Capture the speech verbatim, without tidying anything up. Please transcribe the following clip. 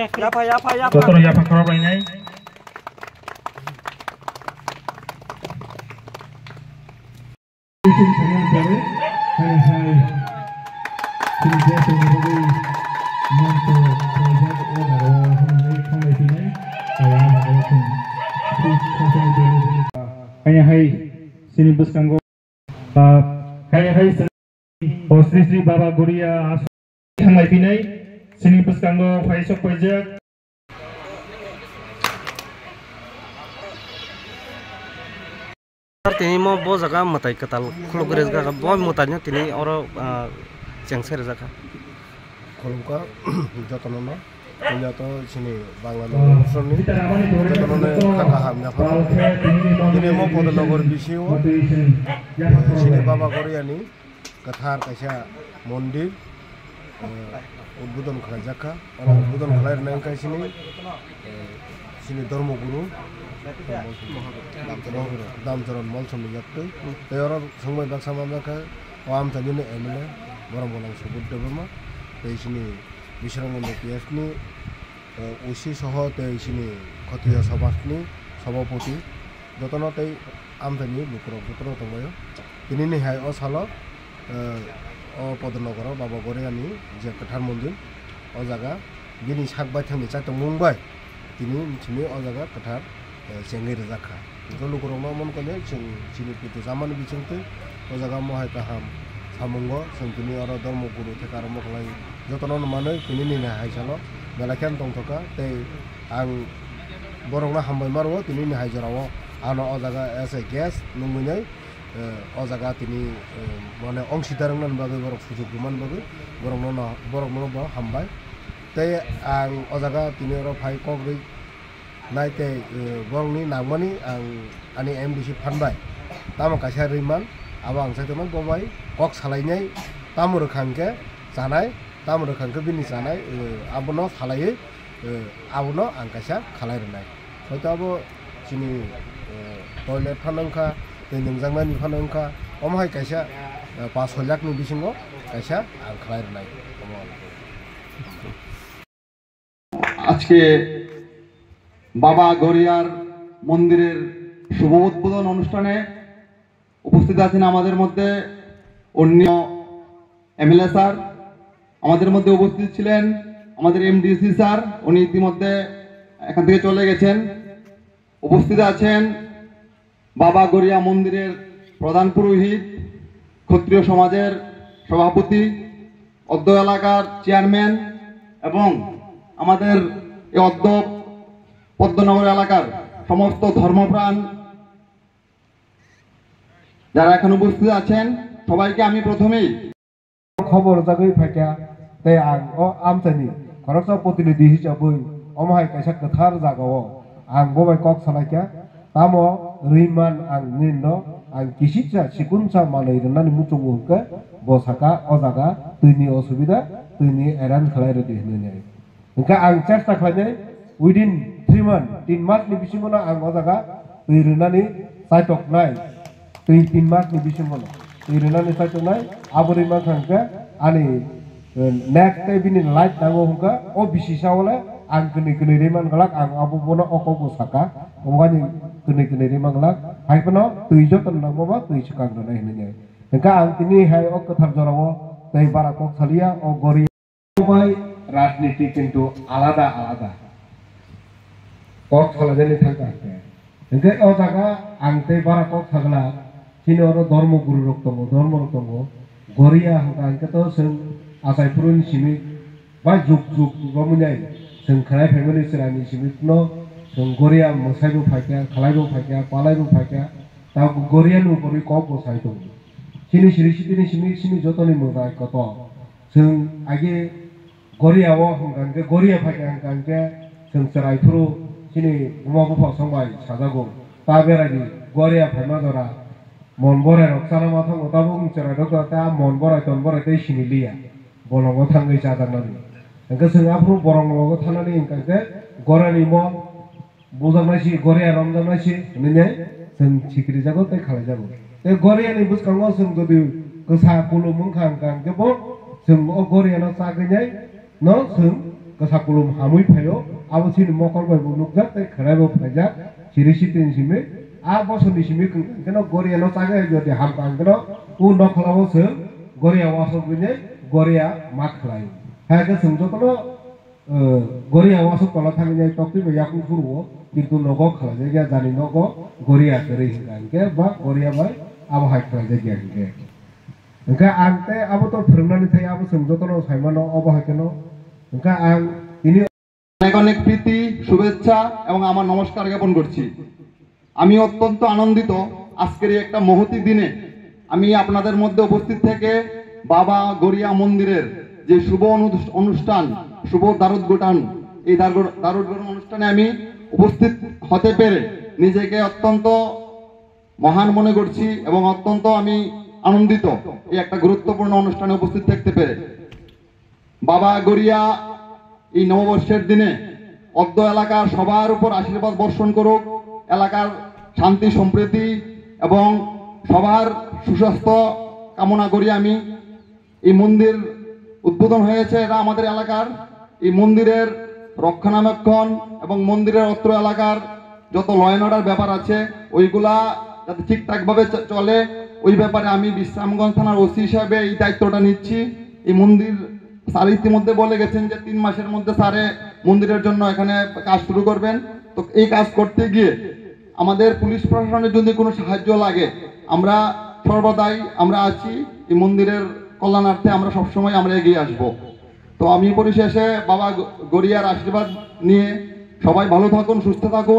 Yapha, yapha, yapha. Jotono yapha khorok lainai. Kaya hai sini bwskango, ah, kaya hai sini, o Sri Sri Baba Goria aswk thanglai phinai, sini bwskango phai sok paijak. Tini mo bo jaga mwtai kwtal khuluk rijak, bo mwtai no tini oro, ah, chengse rijak kha. Khulumkha jotono no, puila to chini Bangla no, Muslim ni jotono no kha kaham yapharo. Tini mo Kodolnogor bisio, eh, chini Baba Goria ni kwthar kaisa mondir, eh, udbodon khlaijak kha. Oro udbodon khlai rwna wngkha chini, eh, chini Dharma Guru Damcharan Molsom ni yaktwi. Tei oro swngbai baksa manjak kha, o amchaini M L A Boromgwnang Subudh Debbarma tei chini Bisramganda P F ni, eh, O C soho tei chini Khotriya Sabha ni Sabhapati. Jotono tei amchaini lukurok jotono tongbaio. Tinini hai o salo, eh, o Podonogoro Baba Goriani je kwthar mondir, o jaga bini sak baithangni chaitokmung bai tini simi o jaga kwthar, eh, chengwi rijak kha. Hwnkhe lukurokno omo wngkha je chwng chini pitu chamani bisingtwi o jaga mohai kaham samungo chwng tini oro Dharma Guru theka rwma khlai jotono manwi tinini hai salo belai khe tongthokha tei ang borokno hambai ma rwo tinini hai jorao ano o jaga as a guest nungwi nai, eh, o jaga tini, eh, mane ongsidar wngna bagwi borok sujuk rwmani bagwi borokno no, borokno bo hambai. Tei ang o jaga tini oro phai kok rwi nai tei, eh, borokni nangmani ang ani M D C phan bai tamo kaisa rwi man, abo ang sai tongmani bo bai kok salainai, tamo rwkha hwnkhe chanai, tamo rwkha hwnkhe bini chanai, eh, abono salaiwi, eh, abono ang kaisa khalai rwnai. Hoito abo chini, eh, toilet phano wngkha, tei nungjaknani phano wngkha, omo hai kaisa, eh, pash soi lakh ni bisingo kaisa ang khalai rwnai. Omo. আজকে বাবা গড়িয়ার মন্দিরের শুভ উদ্বোধন অনুষ্ঠানে উপস্থিত আছেন আমাদের মধ্যে অন্য এমএলএ স্যার, আমাদের মধ্যে উপস্থিত ছিলেন আমাদের এমডিসি স্যার, উনি ইতিমধ্যে এখান থেকে চলে গেছেন। উপস্থিত আছেন বাবা গড়িয়া মন্দিরের প্রধান পুরোহিত, ক্ষত্রিয় সমাজের সভাপতি, অদ্য এলাকার চেয়ারম্যান এবং আমাদের এই অদ্য পদ্মনগর এলাকার সমস্ত ধর্মপ্রাণ যারা এখানে উপস্থিত আছেন, সবাইকে আমি প্রথমেই খবর rwjagwi phaikha, tei ang o amchaini khoroksa protinidhi hisabwi omo hai kaisa kwthar jagao ang bo bai kok salaikha. Tamo rwimani ang nini no ang kisisa sikunsa manwi rwnani muchungo hwnkhe bo saka o jaga twini osubida, twini arrange khlai rwdi hwnwi. Hwnkhe ang chesta khlainai, within three month, tin mas ni bisingo no ang o jaga twi rwnani chaitoknai, twi tin mas ni bisingo no twi rwnani chaitoknai, abo rwi mankha hwnkhe ani, eh, next day bini light nango hwnkhe o bisi sa ole ang kwnwi kwnwi rwi man glak, ang abo bono o kok bo saka, omo ani kwnwi kwnwi rwi man glak, hai phano twi joto nangma ba twi swkang rwnai hinwi. Hwnkhe ang tini hai o kwthar jorao tei bara kok saliya o gori. Bai rajniti kintu alada alada. Kok salajani thangkha hwnkhe. Hwnkhe o jaga ang tei bara kok sagla, chini oro dhormo guru rok tongo, dhormo rok tongo. Goria hwnkha hwnkhe to chwng achai phuruni simi bai juk juk romwi nai. Chwng khlai phaimani chwraini simi no chwng goria mwsai bo phaikha, khlai bo phaikha, palai bo phaikha. Tabuk goria ni upor kok bo sai tongo. Chini siri sitini simi chini jotoni mwtai kotor. Chwng age goria o hwnkha hwnkhe, goria phaikha hwnkha hwnkhe, chwng chwrai phuru chini buma bupha song bai sajago. Ta berai di goria phaima jora mon borai rok chana ma thango, tabuk chwrai rok ta mon borai ton borai tei sini liya. Bolongo thangwi chajaknani. Hwnkhe chwng aphuru borok nogo thanani hwnkha hwnkhe gorani mo bujaknai si, goria romjaknai si hinwi chwng sikirijago tei khalaijago. Tei goriani bwskango chwng jodi kwsa kulum wngkha hwnkha hwnkhe bo chwng o goriano chagwi nai no chwng Bwsa kulum hamwi phaio, abo chini mokol bai bo nukjak tei khwnai bo phaijak, siri sitini simi, a bosor ni simi kwngkha hwnkhe no Goria no chaga jodi hamkha hwnkhe no, o nokhla o chwng Goria wasok bini Goria ma khlai. Hai khe chwng jotono, eh, Goria wasok tola thangwi nai toktwi bai yakung phuru o, kintu nogo khlai jak ya, jani nogo Goria kwrwi hwnkha hwnkhe ba Goria bai abo hai khlai jak ya hwnkhe. Hwnkhe ang tei abo to phwrwngnani thai abo chwng jotono saimano obo hai kheno. Hwnkhe ang tini অনেক অনেক প্রীতি, শুভেচ্ছা এবং আমার নমস্কার জ্ঞাপন করছি। আমি অত্যন্ত আনন্দিত আজকের এই একটা মহতী দিনে আমি আপনাদের মধ্যে উপস্থিত থেকে বাবা গড়িয়া মন্দিরের যে শুভ অনু-, অনুষ্ঠান, শুভ দ্বারোদ্ঘাটন, এই দ্বারোদ্ঘাটন অনুষ্ঠানে আমি উপস্থিত হতে পেরে নিজেকে অত্যন্ত মহান মনে করছি এবং অত্যন্ত আমি আনন্দিত এই একটা গুরুত্বপূর্ণ অনুষ্ঠানে উপস্থিত থাকতে পেরে। বাবা গড়িয়া এই নববর্ষের দিনে অত্র এলাকার সবার উপর আশীর্বাদ বর্ষণ করুক, এলাকার শান্তি সম্প্রীতি এবং সবার সুস্বাস্থ্য কামনা করি আমি। এই মন্দির উদ্বোধন হয়েছে, এটা আমাদের এলাকার। এই মন্দিরের রক্ষণাবেক্ষণ এবং মন্দিরের অত্র এলাকার যত ল অ্যান্ড অর্ডার ব্যাপার আছে, ওইগুলা যাতে ঠিকঠাকভাবে চ-, চলে, ওই ব্যাপারে আমি বিশ্রামগঞ্জ থানার ওসি হিসাবে এই দায়িত্বটা নিচ্ছি। এই মন্দির স্যার ইতিমধ্যে বলে গেছেন যে তিন মাসের মধ্যে স্যারে মন্দিরের জন্য এখানে কাজ শুরু করবেন। তো এই কাজ করতে গিয়ে আমাদের পুলিশ প্রশাসনের যদি কোনো সাহায্য লাগে, আমরা সর্বদাই আমরা আছি, এই মন্দিরের কল্যাণার্থে আমরা সবসময় আমরা এগিয়ে আসব। তো আমি পরিশেষে বাবা গ-, গড়িয়ার আশীর্বাদ নিয়ে সবাই ভালো থাকুন, সুস্থ থাকুন।